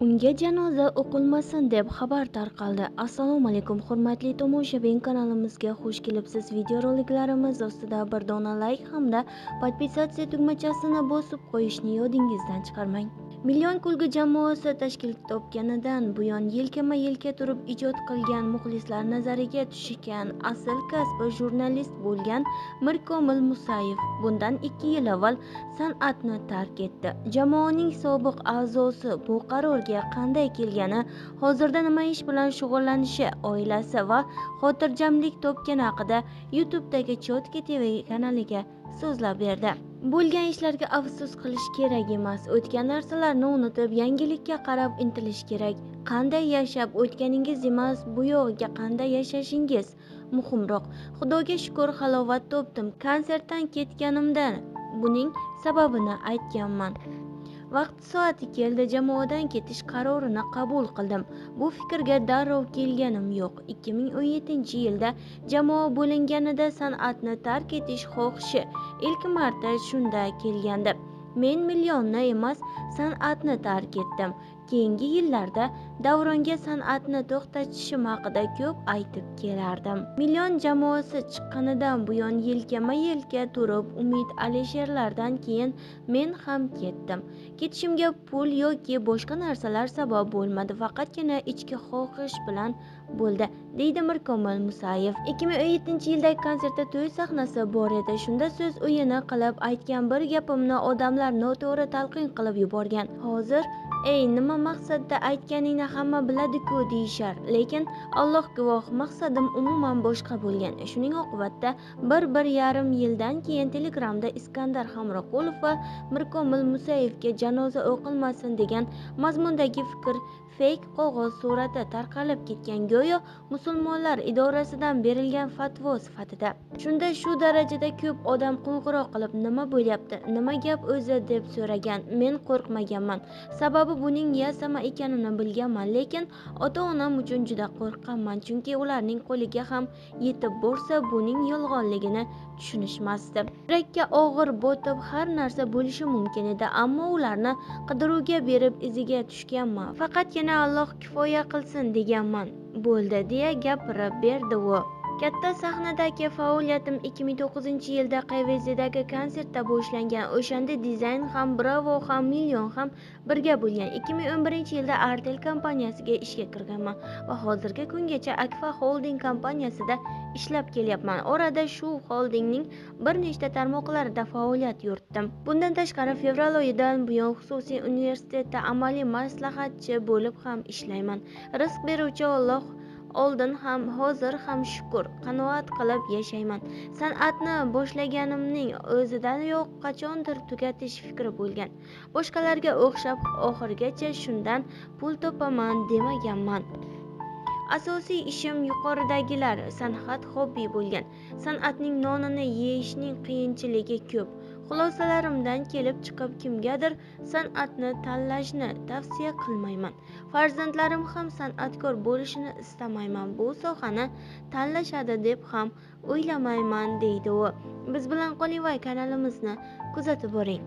Unga janoza o'qilmasin deb xabar tarqaldi. Assalomu alaykum, hurmatli tomoshabin, kanalimizga xush kelibsiz. Videoroliklarimiz ostida bir dona like hamda podpisatsiya tugmachasini bosib qo'yishni yodingizdan chiqarmang. Million kulgi jamoasi tashkil topganidan buyon yelkama-yelka turib ijod qilgan, muxlislar nazariga tushgan, asl kasbi jurnalist bo'lgan Mirkomil Musayev bundan 2 yil avval san'atni tark etdi. Jamoaning sobiq a'zosi bu qarorga qanday kelgani, hozirda nima ish bilan shug'ullanishi, oilasi va xotirjamlik topgani haqida YouTube'dagi Chotki TV kanaliga so'zlab berdi. Bo'lgan ishlarga afsus qilish kerak emas, o'tgan narsalarni unutib, yangilikka qarab intilish kerak. Qanday yashab o'tganingiz emas, bu yog'iga qanday yashashingiz muhimroq. Xudoga shukr, halovat topdim. Konsertdan ketganimda buning sababini aytganman. Vaqt soati keldi, jamoadan ketish qarorini qabul qildim. Bu fikrga darrov kelganim yo'q. 2017-yilda jamoa bo'linganida san'atni tark etish xohishi ilk marta shunda kelgandi. Men millionni emas, san'atni tark etdim. Keyingi yillarda Davronga san'atni to'xtatishim haqida ko'p aytib kelardim. Million jamoasi chiqqanidan buyon yelkama-yelka turib, Umid Alisherlardan keyin men ham ketdim. Ketishimga pul yoki boshqa narsalar sabab bo'lmadi, faqatgina ichki xohish bilan bo'ldi, deydi Mirkomil Musayev. 2017-yildagi konsertda to'y sahnasi bor edi. Shunda so'z o'yini qilib aytgan bir gapimni odamlar noto'g'ri talqin qilib yuborgan. Hozir ey, nima maqsadda aytganingni hamma biladi-ku deyishar, lekin Alloh guvoh, maqsadim umuman boshqa bo'lgan. Shuning oqibatida 1-1,5 yildan keyin Telegramda Iskandar Hamroqulov va Mirkomil Musayevga janoza o'qilmasin degan mazmundagi fikr feyk qog'oz surati tarqalib ketgan, go'yo musulmonlar idorasidan berilgan fatvo sifatida. Shunda shu darajada ko'p odam qo'ng'iroq qilib, nima bo'lyapti, nima gap o'zi deb so'ragan. Men qo'rqmaganman, sababi buning yasama ekanini bilganman, lekin ota-onam uchun juda qo'rqqanman, chunki ularning qo'liga ham yetib borsa buning yolg'onligini tushunishmasdi. Yurakka og'ir botib har narsa bo'lishi mumkin edi, ammo ularni qidiruvga berib iziga tushganman. Faqatgina Alloh kifoya qilsin deganman, bo'ldi, deya gapirib berdi u. Katta sahnadagi faoliyatim 2009-yilda QVZdagi konsertda boshlangan. O'shanda dizayn ham, Bravo ham, Million ham birga bo'lgan. 2011-yilda Artel kompaniyasiga ishga kirganman va hozirgi kungacha Akfa Holding kompaniyasida ishlab kelyapman. Orada shu holdingning bir nechta tarmoqlarida faoliyat yuritdim. Bundan tashqari fevral oyidan buyon xususiy universitetda amaliy maslahatchi bo'lib ham ishlayman. Rizq beruvchi Alloh, oldin ham hozir ham shukur, qanoat qilib yashayman. San'atni boshlaganimning o'zidanoq qachondir tugatish fikri bo'lgan. Boshqalarga o'xshab oxirigacha shundan pul topaman demaganman. Asosiy ishim yuqoridagilar, san'at hobbi bo'lgan. San'atning nonini yeyishning qiyinchiligi ko'p. Xulosalarimdan kelib chiqib kimgadir san'atni tanlashni tavsiya qilmayman. Farzandlarim ham san'atkor bo'lishini istamayman. Bu sohani tanlashadi deb ham o'ylamayman, deydi u. Biz bilan qoling va kanalimizni kuzatib boring.